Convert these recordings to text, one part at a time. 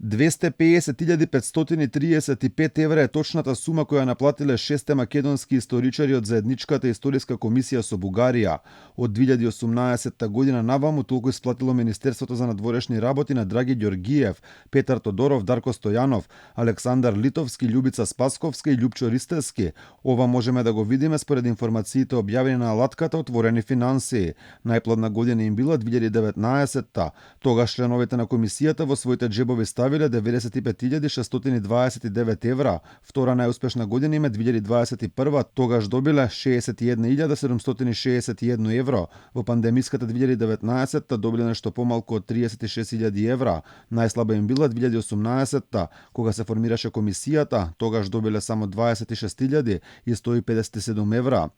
250.535 евра е точната сума која наплатиле 6 македонски историчари од заедничката историска комисија со Бугарија. Од 2018 година наваму толку исплатило Министерството за надворешни работи на Драги Ѓоргиев, Петар Тодоров, Дарко Стојанов, Александар Литовски, Љубица Спасковска и Љупчо Ристевски. Ова можеме да го видиме според информациите објавени на алатката Отворени финансии. Најплодна година им била 2019-та. Тогаш членовите на комисијата во своите џебови ставиле 95.629 евра. Втора најуспешна година им е 2021, тогаш добиле 61.761 евро. Во пандемиската 2019 добиле нешто помалку од 36.000 евра. Најслаба им била 2018, кога се формираше комисијата, тогаш добиле само 26.157 евра.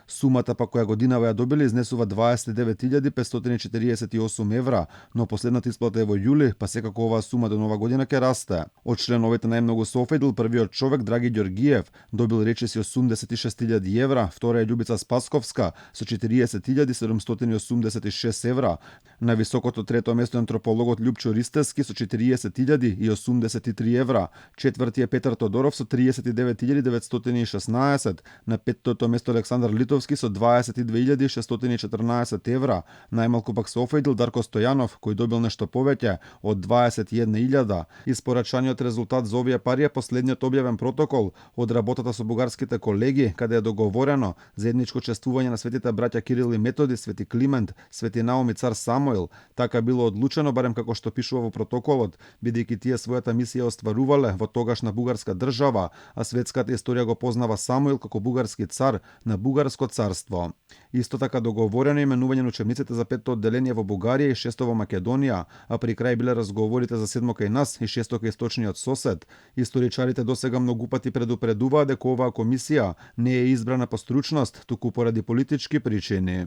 Сумата па која годинава ја добиле изнесува 29.548 евра, но последната исплата е во јули, па секако оваа сума до нова година ќе расте. Од членовите најмногу се офедил првиот човек Драги Ѓоргиев, добил речиси 86.000 евра, втора е Љубица Спасковска со 40.786 евра. На високото трето место антропологот Љупчо Ристевски со 40.083 евра. Четврти е Петар Тодоров со 39.916, на петтото место Александар Литовски со 22.614 евра. Најмалку пак се офедил Дарко Стојанов, кој добил нешто повеќе од 21.000. Испорачаниот резултат за овие пари е последниот објавен протокол од работата со бугарските колеги, каде е договорено заедничко чествување на светите браќа Кирил и Методи, Свети Климент, Свети Наум и цар Самуил. Така било одлучено, барем како што пишува во протоколот, бидејќи тие својата мисија остварувале во тогашна бугарска држава, а светската историја го познава Самуил како бугарски цар на бугарско царство. Исто така договорено именување на учебниците за петто одделение во Бугарија и шесто во Македонија, а при крај биле разговорите за седмо кај нас и шесто кај источниот сосед. Историчарите досега многу пати предупредуваат дека оваа комисија не е избрана по стручност, туку поради политички причини.